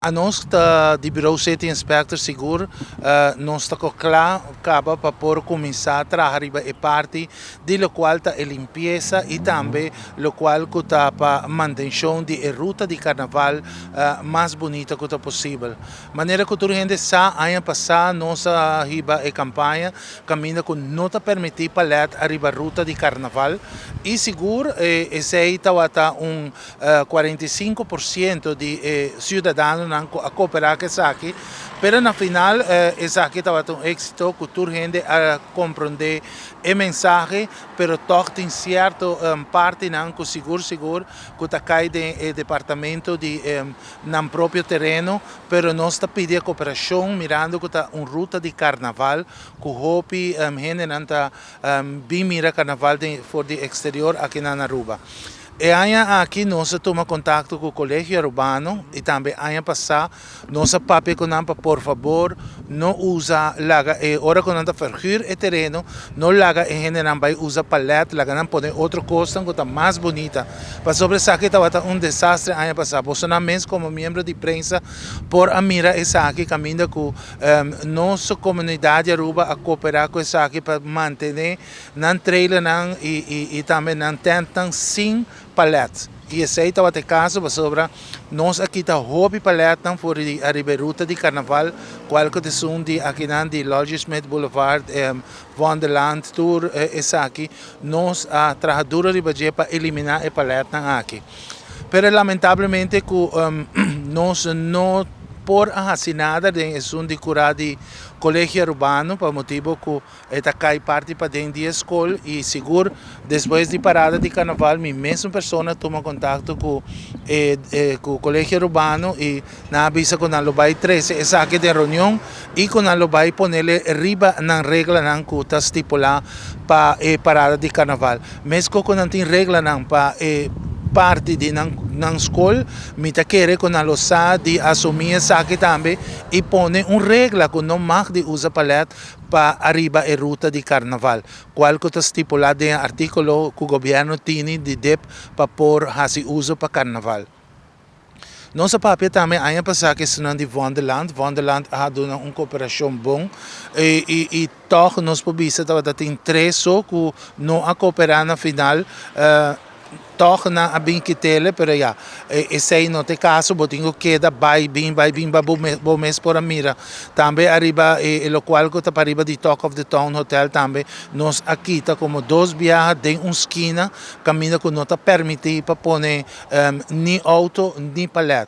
Anos ta di Bureau City Inspector sigur nos ta cla caba pa por cuminsa traha riba e parti di locual ta e limpieza y tambe locual cu ta pa mantencion di e ruta di carnaval mas bunita cu ta posibel. Manera cu tur hende sa, aña pasa nos a hiba e campaña caminda cu no ta permiti palet ariba ruta di carnaval y sigur esey tawata un 45% di e ciudadanonan a coopera cu esaki, pero na final esaki tabata un exito cu tur hende a comprende e mensahe, pero toch tin cierto partinan cu sigur sigur cu ta cay den e departamento di nan propio tereno, pero nos ta pidi cooperacion mirando cu ta un ruta di carnaval cu hopi hendenan ta bin mira carnaval for di exterior aki na Aruba. E aña aki nos a tuma contacto cu Colegio Arubano y tambe aña pasa nos a papia cu nan pa por fabor no usa, laga e ora cu nan ta verhuur e tereno, no laga e hendenan bay usa palet, laga nan pone otro cos cu ta mas bunita. Pasobra esaki tabata un desastre aña pasa. Bosonan mes como miembro di prensa por a mira esaki caminda cu nos comunidad di Aruba a coopera cu esaki pa mantene nan trailernan y tambe nan tentnan sin palet. Y esey tabata e caso pasobra nos a kita hopi paletnan for di ariba ruta di carnaval, cual cu ta esun di akinan di Lodge Smith Boulevard, Wonderland, tur esaki, nos a traha duro riba dje pa elimina e paletnan aki. Pero lamentablemente cu nos no por a haci nada den esun di cura di Colegio Arubano pa motibo cu e ta cay parti paden di scol y sigur despues di parada di carnaval mi mesmo persona tuma contacto cu Colegio Arubano y nan a bisa cu nan lo bay trece esaki den reunion y cu nan lo bay ponele riba nan reglanan cu ta stipula pa e parada di carnaval. Mesco cu nan tin reglanan pa e parti di nan scol, mi ta kere cu nan lo sa di asumi esaki tambe y pone un regla cu no mag di usa palet pa ariba e ruta di carnaval, cual cu ta stipula den articulo cu gobierno tini di DIP pa por haci uso pa carnaval. Nos a papia tambe aña pasa cu esnan di Wonderland. Wonderland a duna un cooperacion bon y toch nos por bisa tabata tin tres so cu no a coopera na final. Toch nan a bin kitele, pero ya, esey no ta e caso, bo tin cu keda bay bin, bay bin pa bo mes por a mira. Tambe ariba e locual cu ta pariba di Talk of the Town Hotel tambe nos a kita como dos biaha den un skina caminda cu no ta permiti pa pone ni auto ni palet.